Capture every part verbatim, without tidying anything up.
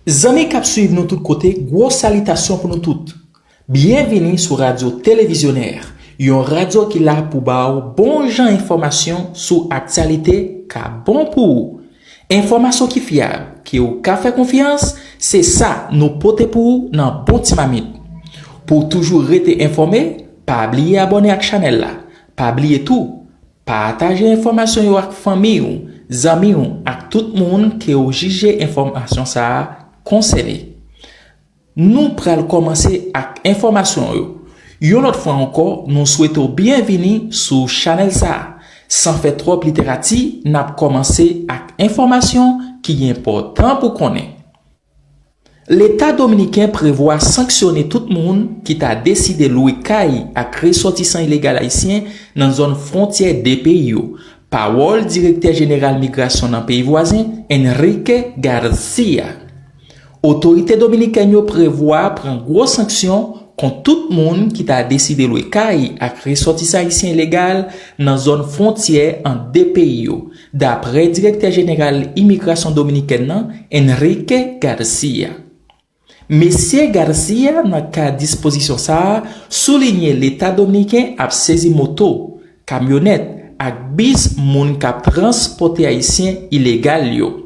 Zanmi k ap swiv nou tout kote, gwo salitasyon pou nou tout. Byenvini sou Radyo Televizyonè, yon radyo ki la pou ba w bon jan enfòmasyon sou aktyalite k ap bon pou ou. Enfòmasyon ki fyab, ke w ka fè konfyans, se sa nou pote pou ou nan bon ti mamit. Pou w toujou rete enfòme, pa bliye abòne ak chanèl la. Pa bliye tou, pataje enfòmasyon yo ak fanmi w, zanmi w ak tout moun ke w jije enfòmasyon sa a konsène. Nou pral kòmanse ak enfòmasyon yo. Yon lòt fwa ankò, nou swete w byenvini sou chanèl sa a. San fè twòp literati, n ap kòmanse ak enfòmasyon ki enpòtan pou konnen. Leta dominiken prevwa sanksyone tout moun ki ta deside lwe kay ak resòtisan ilegal ayisyen nan zòn fwontyè de peyi yo. Pawòl direktè jeneral migrasyon nan peyi vwazen, Enrique Garcia. Otorite dominikèn yo prevwa pran gwo sanksyon kont tout moun ki ta deside lwe kay ak resòtisan ayisyen ilegal nan zòn fwontyè ant de peyi yo, dapre direktè jeneral imigrasyon dominikèn nan, Enrique Garcia. Mesye Garcia, nan kad dispozisyon sa a, soulinye Leta dominiken ap sezi moto, kamyonèt ak bis moun k ap transpòte ayisyen ilegal yo.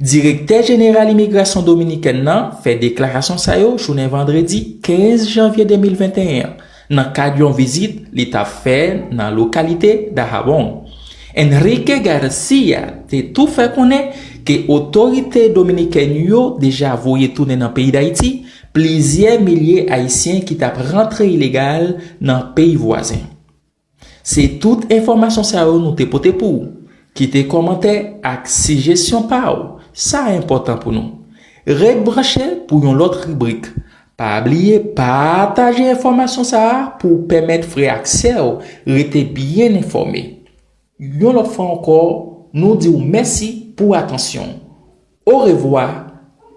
Direktè jeneral imigrasyon dominikèn nan fè deklarasyon sa yo jounen vandredi kenz janvye de mil venteyen an, nan kad yon vizit li t ap fè nan lokalite Dajabón. Enrique Garcia te tou fè konnen ke otorite dominikèn yo deja voye tounen nan peyi Dayiti plizyè milye ayisyen ki t ap rantre ilegal nan peyi vwazen. Se tout enfòmasyon sa yo nou te pote pou ou. Kite kòmantè ak sijesyon pa w. Sa enpòtan pou nou. Ret branche pou yon lòt ribrik. Pa bliye pataje enfòmasyon sa a pou w pèmèt frè ak sè w rete byen enfòme. Yon lòt fwa ankò, nou di w mèsi pou atansyon w. Orevwa,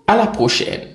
a la pwochèn.